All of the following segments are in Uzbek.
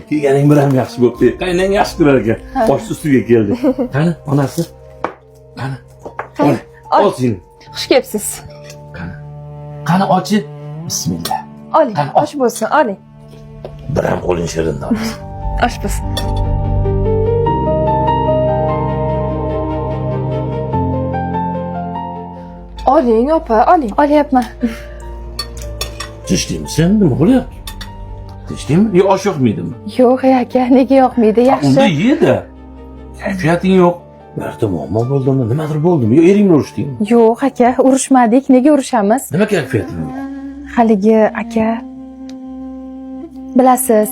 Kelganing bilan yaxshi bo'pti. Qaynang yaxshi turar ekan. Bosh ustiga keldi. Qani, onasi? Qani? Ol. Ol. Ol seni. Xush kelibsiz. Qani. Qani ochi? Bismillah. Oling, Qani, ol. osh bo'lsin, oling. Bir ham qo'ling shirin onasi. Osh bo'lsin. Oling, opa, oling. Olyapman. Tinchlikmisan? Nima bo'lyapti? Tinchlikmi? Yo, osh yoqmaydimi? Yo'q, aka, nega yoqmaydi? Ha, unda Yaxshi. ye-da. Kayfiyating yo'q. Birorta muammo bo'ldimi? Nimadir bo'ldimi? Yo, ering bilan urushdingmi? Yo'q, aka, urushmadik. Nega urushamiz? Nima kayfiyating yo'q? Haligi aka bilasiz,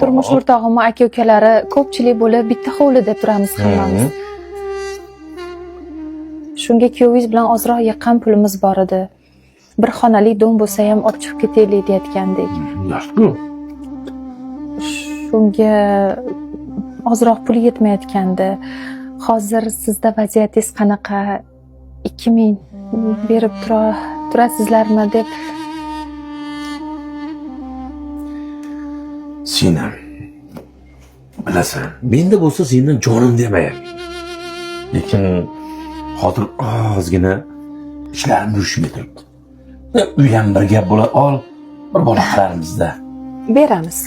turmush o'rtog'imni aka ukalari ko'pchilik bo'lib bitta hovlida turamiz hammamiz. Shunga kuyovingiz bilan ozroq yiqqan pulimiz bor edi. Bir xonali dom bo'lsa ham olib chiqib ketaylik deyotgandik. Yaxshi-ku. Shunga ozroq pul yetmayotgandi. Hozir sizda vaziyatingiz qanaqa? 2000 berib turasizlarmi deb Sen ham bilasan, menda bo'lsa sendan jonim demayapman. Lekin hozir ozgina ishlarim yurishmay turibdi. Uy ham bir gap bo'ladi, ol, bir bola qilarmizda. Beramiz.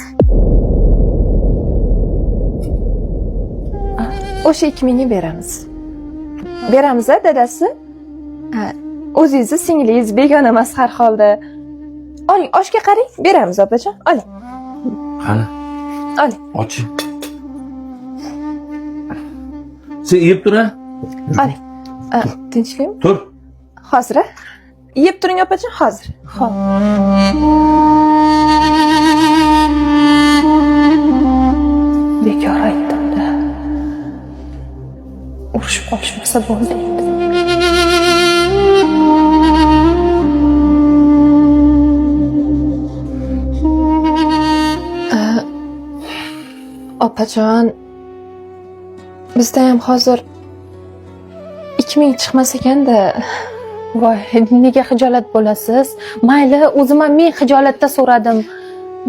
O'sha 2000 ni beramiz. Beramiz a dadasi? Ha, o'zingizni singlingiz begona emas har holda. Oling, oshga qarang, beramiz opajon. Oling, Qani, oling. och. Sen yeb tur a? Oling. A, Tinchlikmi? Tur. Hozir a? Yeb turing opajon, hozir. Xo'p. Bekor aytdim-da. Urushib qolishmasa bo'ldi endi. Opajon, bizda ham hozir 2000 chiqmas ekanda. Voy, nega xijolat bo'lasiz? Mayli, o'zim ham men xijolatda so'radim.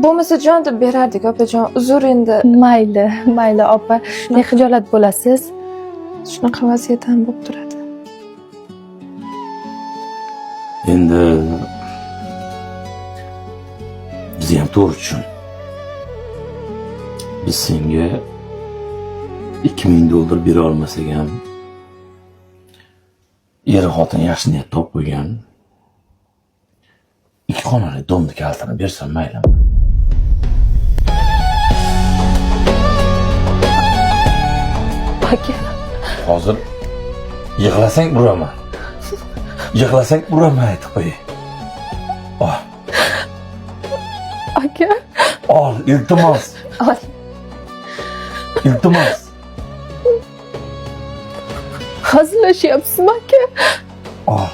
Bo'lmasa jon deb berardik opajon. Uzr endi. Mayli, mayli opa, ne xijolat bo'lasiz? Shunaqa vaziyat ham bo'lib turadi. Endi bizni ham to'g'ri tushun. Biz senga 2000 dollar bera olmasak ham er xotin yaxshi niyat topib qo'ygan. Ikki xonali domni kalitini bersam maylimi? Aka, Hozir yig'lasang uraman. Yig'lasang uraman aytib qo'yay. Oh, aka, ol, iltimos, Ol. iltimos. hazillashyapsizmi aka? Ol.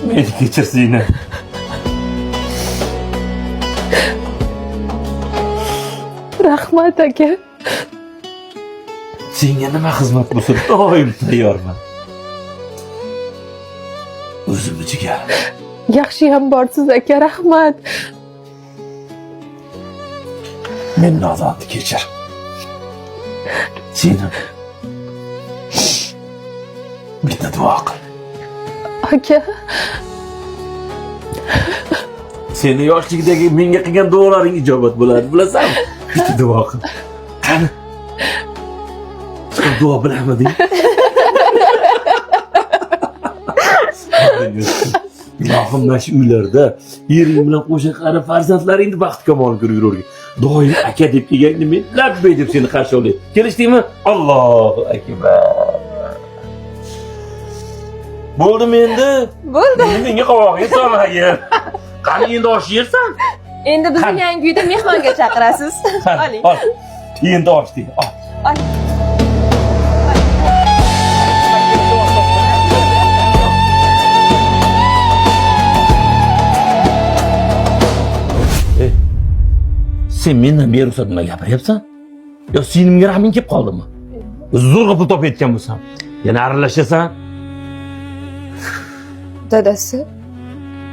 Meni kechir Zina. Rahmat aka. Senga nima xizmat bo'lsa doim tayyorman. O'zimni jigarim. Yaxshiyam borsiz aka, rahmat. Men nodonni kechir. Seni bitta duo qil. Aka, Seni yoshlikdagi menga qilgan duolaring ijobat bo'ladi, bilasanmi? Bitta duo qil. Qani? Sen duo bilamiding? Ilohim mana shu uylarda ering bilan qo'sha qarib farzandlaringni baxt kamol ko'rib yuravergin. Doim aka deb kelganda men labbay deb seni qarshi olay. Kelishdingmi? Allohu akbar. Bo'ldimi endi? Bo'ldi. Endi menga qovog'ingga solmagin. Qani endi osh yersan? Endi bizni Qani. yangi uyda mehmonga chaqirasiz. Oling. Ol. Endi osh de. Ol. Oling. Ey, sen mendan beruxsat nima gapiryapsan? Yo singlimga rahming kelib qoldimi? Zo'rg'a pul topayotgan bo'lsam. Yana aralashasan? Dadasi,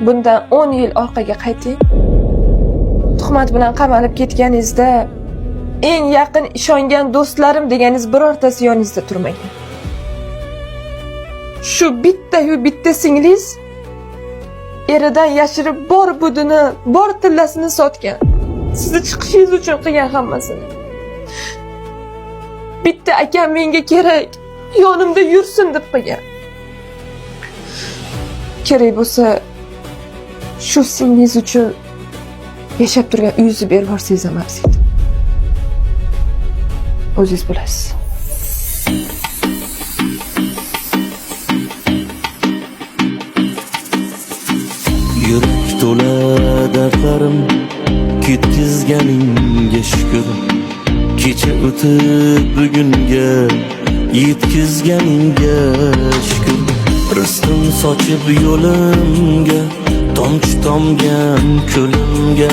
bundan 10 yil orqaga qayting. Tuhmat bilan qamalib ketganingizda eng yaqin ishongan do'stlarim deganingiz birortasi yoningizda turmagan. Shu bitta-yu bitta singlingiz eridan yashirib bor budini, bor tillasini sotgan. Sizni chiqishingiz uchun qilgan hammasini. Bitta akam menga kerak, yonimda yursin deb qilgan. Kerak bo'lsa shu singlingiz uchun yashab turgan uyingizni berib yuborsangiz ham arziydi. O'zingiz bilasiz. Yurak to'la dardlarim ketkizganingga shukur. Kecha o'tib bugunga yetkazganingga shukur. Rizqim sochib yo'limga, tomchi tomgan ko'limga,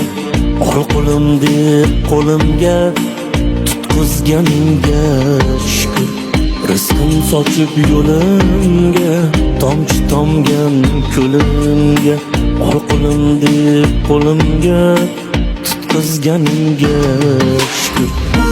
ol qo'lim deb qo'limga tutqizganingga shukur. Rizqim sochib yo'limga, tomchi tomgan ko'limga, ol qo'lim deb qo'limga tutqizganingga shukur.